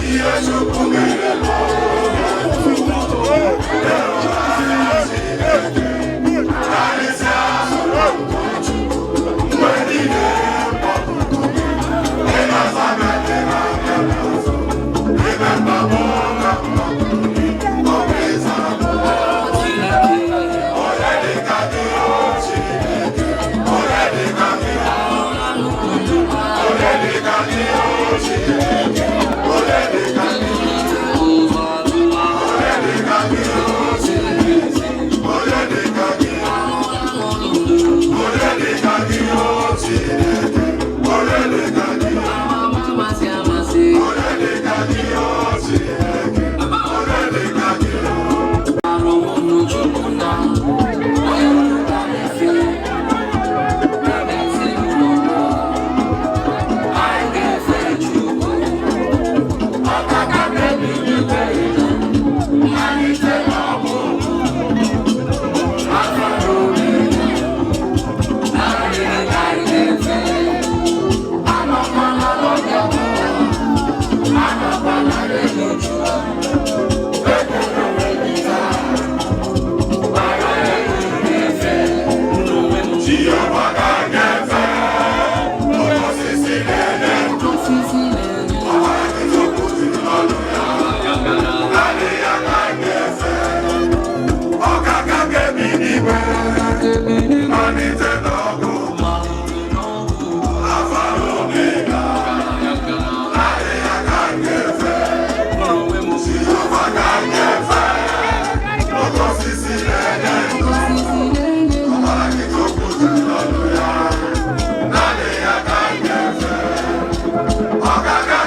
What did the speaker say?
Ihe Chukwu mere m. Karịsịa mgbe niile mkpọpụrụ ị na-aza m ekpere anya n'azụ ebe mgbabụ ka mgbapụrụ gị ọ bụ ịzara m. Onye dịka gị, o Chineke? Onye dịka gị? Onye dịka gị, o Chineke? Onye dịka gị? Onye dịka gị, o Chineke? Onye dịka gị? Onye dịka gị, o Chineke? Onye dịka gị? Onye dịka gị, o Chineke? Onye dịka gị? Chukwu na onye ga na-efe n'ebe ezinụlọ m, anyị ga-efe Chukwu ọkaka n'eluigwe na mmalite n'ọgwụgwụ, Alfa na Omega, naanị gị ka anyị ga-efe. Anọkwala n'oge ọbụla, anọkwala n'elu Chukwu, ekwela onwe gị taa, mara onye ị ga-efe n'onwe m. Jehova ka m ga-efe, oke osisi na-enye ndụ. Osisi na-enye Ọbara gị Chukwu juru n'ọnụ ya. Naanị ya ka m ga-efe. Ọkaka ga-ebi n'igwe. Malite n'ọgụ. Alfa na Omega. Naanị ya ka m ga-efe. Jehova ka m ga-efe. Oke osisi na-enye ndụ. Ọbara gị Chukwu juru n'ọnụ ya. Naanị ya ka m ga-efe. Ọkaka